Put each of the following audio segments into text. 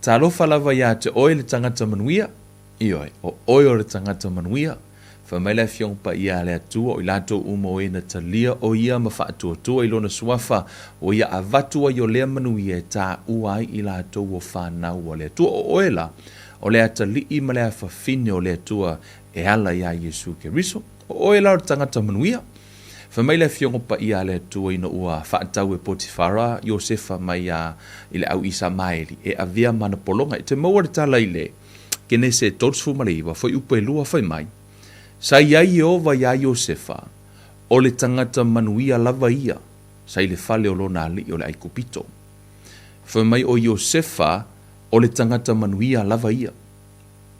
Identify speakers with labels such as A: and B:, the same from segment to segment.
A: Talofa lava iā te oe le tagata manuia, ioe, o oe o le tagata manuia. Fai mai le Afioga Paia a le Atua, o i latou uma o e na talia o ia ma faatuatua i lona suafa, ua ia avatu ai o lea manuia e taua ai i latou o fanau a le Atua. O oe la, o le atalii ma le afafine o le Atua e ala iā Iesu Keriso. O oe la o le tagata manuia. Fai mai le Afioga Paia a le Atua ina ua faatau e Potifara Iosefa mai a i le au Isamaeli e avea ma ana pologa. E te maua le tala i le Kenese 39, fuaiupu e 2, fai mai, Sa i ai Ieova iā Iosefa, o le tagata manuia lava ia, sa i le fale o lona alii o le Aikupito. Fai mai o Iosefa o le tagata manuia lava ia.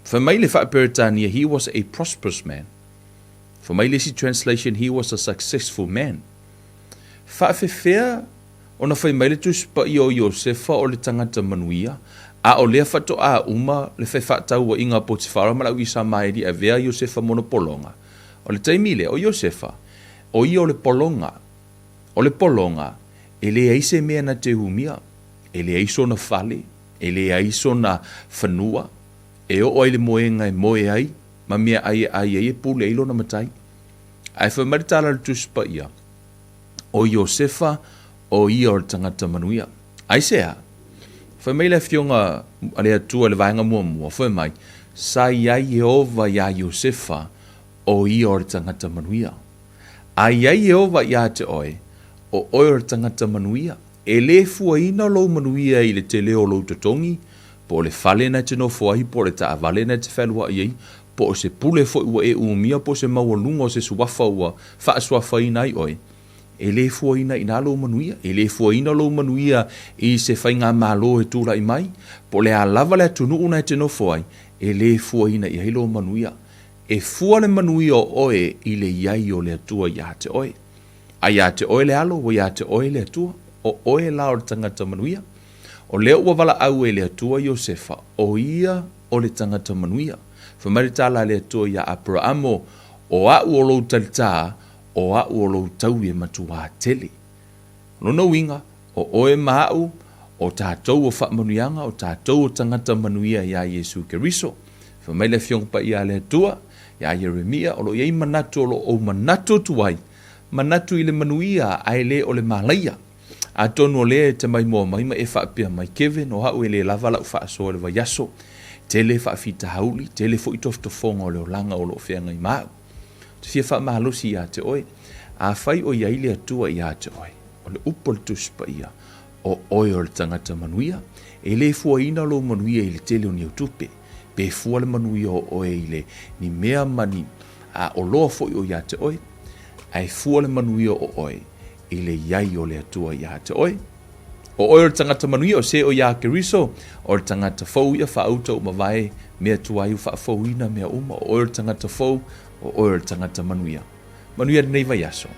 A: Fai mai le Faa-Peretania, He was a prosperous man. Fai mai le isi translation, He was a successful man. Faafefea ona fai mai le Tusi Paia o Iosefa o le tagata manuia, a o lea faatoa uma le fefaatauaiga a Potifara ma le au Isamaeli e avea Iosefa mo ona pologa? O le taimi lea, o Iosefa, o ia o le pologa. O le pologa, e leai se mea na te umia, e leai sona fale, e leai sona fanua, e oo ai le moega e moe ai, ma mea ai e ai ai e pule ai lona matai. Ae fai mai le tala a le Tusi Paia, o Iosefa o ia o le tagata manuia. Aisea? Fai mai le Afioga a le Atua i le vaega muamua, fai mai, Sa i ai Ieova iā Iosefa, o ia o le tagata manuia. A i ai Ieova iā te oe, o oe o le tagata manuia. E lē fuaina lou manuia i le tele o lou totogi, po o le fale na e te nofo ai, po o le taavale na e te fealuaʻi ai, po o se pule foi ua e umia, po o se maualuga o se suafa ua faasuafaina ai oe. E lē fuaina i ina lou manuia. E lē fuaina lou manuia i se faigamalo e tulai mai, po o le a lava le atunuu na e te nofo ai, e lē fuaina i ai lou manuia. E fua le manuia o oe i le i ai o le Atua iā te oe. A iā te oe le Alo, ua iā te oe le Atua. O oe la o le tagata manuia. O lea ua valaau e le Atua Iosefa, o ia o le tagata manuia. Fai mai le tala a le Atua iā Aperaamo, O a'u o lou talitā, o a'u o lou taui e matuā tele. O lona uiga, o oe ma a'u, o tatou o faamanuiaga, o tatou o tagata manuia iā Iesu Keriso. Fai mai le Afioga Paia a le Atua iā Ieremia, O lo o i ai manatu o lo o ou manatu atu ai, manatu i le manuia ae le o le malaia. Atonu o lea e te maimoa mai ma e faapea mai, Kevin, o a'u e le lava la'u faasoa i le vaiaso. Tele faafitauli, tele foi tofotofoga o le olaga o lo o feagai ma a'u. Ou te fia faamalosi iā te oe, afai o i ai le Atua iā te oe, o le upu a le Tusi Paia, o oe o le tagata manuia, e le fuaina lou manuia i le tele o ni au tupe, pe fua le manuia o oe i le ni mea ma ni a oloa foi o iā te oe, ae fua le manuia o oe i le i ai o le Atua iā te oe. O oe o le tagata manuia o se o iā Keriso, o le tagata fou ia faauta ua mavae mea tuai ua faafouina mea uma, o oe o le tagata fou, o oe o le tagata manuia. Manuia lenei vaiaso.